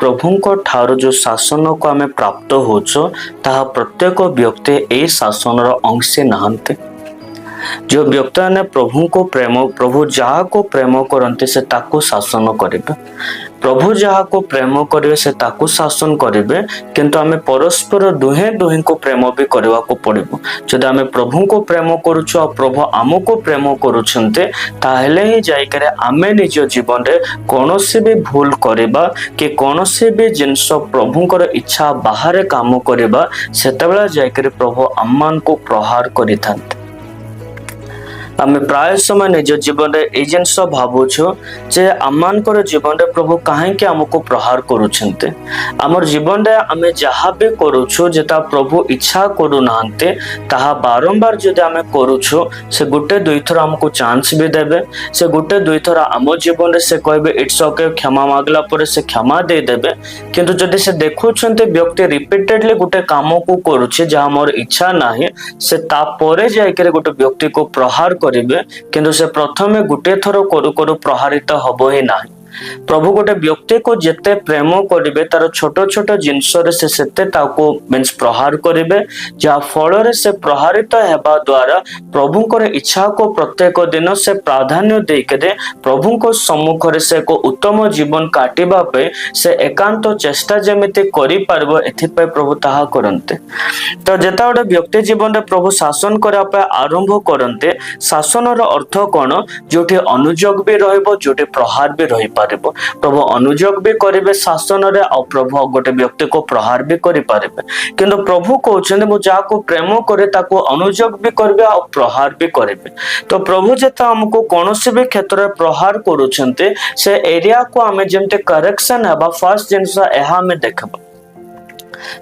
ପ୍ରଭୁଙ୍କ ଠାରୁ ଯେଉଁ ଶାସନକୁ ଆମେ ପ୍ରାପ୍ତ ହେଉଛୁ, ତାହା ପ୍ରତ୍ୟେକ ବ୍ୟକ୍ତି ଏଇ ଶାସନର ଅଂଶୀ ନାହାନ୍ତି। ଯେଉଁ ବ୍ୟକ୍ତିମାନେ ପ୍ରଭୁଙ୍କୁ ପ୍ରେମ, ପ୍ରଭୁ ଯାହାକୁ ପ୍ରେମ କରନ୍ତି, ସେ ତାକୁ ଶାସନ କରିବେ। ପ୍ରଭୁ ଯାହାକୁ ପ୍ରେମ କରିବେ, ସେ ତାକୁ ଶାସନ କରିବେ। କିନ୍ତୁ ଆମେ ପରସ୍ପର ଦୁହେଁ ଦୁହିଁଙ୍କୁ ପ୍ରେମ ବି କରିବାକୁ ପଡ଼ିବ। ଯଦି ଆମେ ପ୍ରଭୁଙ୍କୁ ପ୍ରେମ କରୁଛୁ ଆଉ ପ୍ରଭୁ ଆମକୁ ପ୍ରେମ କରୁଛନ୍ତି, ତାହେଲେ ହିଁ ଯାଇକରି ଆମେ ନିଜ ଜୀବନରେ କୌଣସି ବି ଭୁଲ କରିବା କି କୌଣସି ବି ଜିନିଷ ପ୍ରଭୁଙ୍କର ଇଚ୍ଛା ବାହାରେ କାମ କରିବା, ସେତେବେଳେ ଯାଇକରି ପ୍ରଭୁ ଆମମାନଙ୍କୁ ପ୍ରହାର କରିଥାନ୍ତି। ଆମେ ପ୍ରାୟ ସମୟ ନିଜ ଜୀବନରେ ଏଇ ଜିନିଷ ଭାବୁଛୁ ଯେ ଆମମାନଙ୍କର ଜୀବନରେ ପ୍ରଭୁ କାହିଁକି ଆମକୁ ପ୍ରହାର କରୁଛନ୍ତି? ଆମର ଜୀବନରେ ଆମେ ଯାହା ବି କରୁଛୁ, ଯେ ତା ପ୍ରଭୁ ଇଚ୍ଛା କରୁନାହାନ୍ତି, ତାହା ବାରମ୍ବାର ଯଦି ଆମେ କରୁଛୁ, ସେ ଗୋଟେ ଦୁଇଥର ଆମକୁ ଚାନ୍ସ ବି ଦେବେ। ସେ ଗୋଟେ ଦୁଇଥର ଆମ ଜୀବନରେ ସେ କହିବେ, "it's okay." କ୍ଷମା ମାଗିଲା ପରେ ସେ କ୍ଷମା ଦେଇଦେବେ। କିନ୍ତୁ ଯଦି ସେ ଦେଖୁଛନ୍ତି ବ୍ୟକ୍ତି ରିପିଟେଡଲି ଗୋଟେ କାମକୁ କରୁଛି ଯାହା ମୋର ଇଚ୍ଛା ନାହିଁ, ସେ ତାପରେ ଯାଇକରି ଗୋଟେ ବ୍ୟକ୍ତିକୁ ପ୍ରହାର କରିବେ। କିନ୍ତୁ ସେ ପ୍ରଥମେ ଗୋଟିଏ ଥର କରୁ କରୁ ପ୍ରହାରିତ ହବ ହିଁ ନାହିଁ। ପ୍ରଭୁ ଗୋଟେ ବ୍ୟକ୍ତିକୁ ଯେତେ ପ୍ରେମ କରିବେ, ତାର ଛୋଟ ଛୋଟ ଜିନିଷରେ ସେ ସେତେ ତାକୁ ମିନ୍ସ ପ୍ରହାର କରିବେ, ଯାହା ଫଳରେ ସେ ପ୍ରହାରିତ ହେବା ଦ୍ୱାରା ପ୍ରଭୁଙ୍କର ଇଚ୍ଛାକୁ ପ୍ରତ୍ୟେକ ଦିନ ସେ ପ୍ରାଧାନ୍ୟ ଦେଇକରି ପ୍ରଭୁଙ୍କ ସମ୍ମୁଖରେ ସେ ଏକ ଉତ୍ତମ ଜୀବନ କାଟିବା ପାଇଁ ସେ ଏକାନ୍ତ ଚେଷ୍ଟା ଯେମିତି କରିପାରିବ, ଏଥିପାଇଁ ପ୍ରଭୁ ତାହା କରନ୍ତି। ତ ଯେତେବେଳେ ବ୍ୟକ୍ତି ଜୀବନରେ ପ୍ରଭୁ ଶାସନ କରିବା ପାଇଁ ଆରମ୍ଭ କରନ୍ତି, ଶାସନର ଅର୍ଥ କଣ? ଯୋଉଠି ଅନୁଯୋଗ ବି ରହିବ, ଯୋଉଠି ପ୍ରହାର ବି ରହିପାରିବ। ପ୍ରଭୁ ଅନୁଯୋଗ ବି କରିବେ ଶାସନରେ ଆଉ ପ୍ରଭୁ ଗୋଟେ ବ୍ୟକ୍ତିକୁ ପ୍ରହାର ବି କରିପାରିବେ। କିନ୍ତୁ ପ୍ରଭୁ କହୁଛନ୍ତି, ମୁଁ ଯାହାକୁ ପ୍ରେମ କରେ, ତାକୁ ଅନୁଯୋଗ ବି କରିବେ ଆଉ ପ୍ରହାର ବି କରିବେ। ତ ପ୍ରଭୁ ଯେତେ ଆମକୁ କୌଣସି ବି କ୍ଷେତ୍ରରେ ପ୍ରହାର କରୁଛନ୍ତି, ସେ ଏରିଆକୁ ଆମେ ଯେମିତି କରେକ୍ସନ ହେବା, ଫାର୍ଷ୍ଟ ଜିନିଷ ଏହା ଆମେ ଦେଖିବା।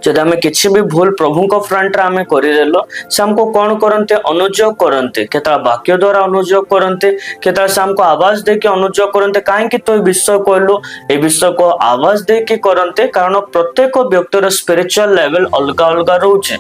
ଯଦି ଆମେ କିଛି ବି ଭୁଲ ପ୍ରଭୁଙ୍କ ଫ୍ରଣ୍ଟରେ ଆମେ କରିଦେଲୁ, ସେ ଆମକୁ କଣ କରନ୍ତି? ଅନୁଯୋଗ କରନ୍ତି। କେତେବେଳେ ବାକ୍ୟ ଦ୍ୱାରା ଅନୁଯୋଗ କରନ୍ତି, କେତେବେଳେ ସେ ଆମକୁ ଆବାଜ ଦେଇକି ଅନୁଯୋଗ କରନ୍ତି, "କାହିଁକି ତୁ ଏ ବିଷୟ କହିଲୁ?" ଏ ବିଷୟକୁ ଆବାଜ ଦେଇକି କରନ୍ତି, କାରଣ ପ୍ରତ୍ୟେକ ବ୍ୟକ୍ତିର ସ୍ପିରିଚୁଆଲ ଲେଭେଲ ଅଲଗା ଅଲଗା ରହୁଛି।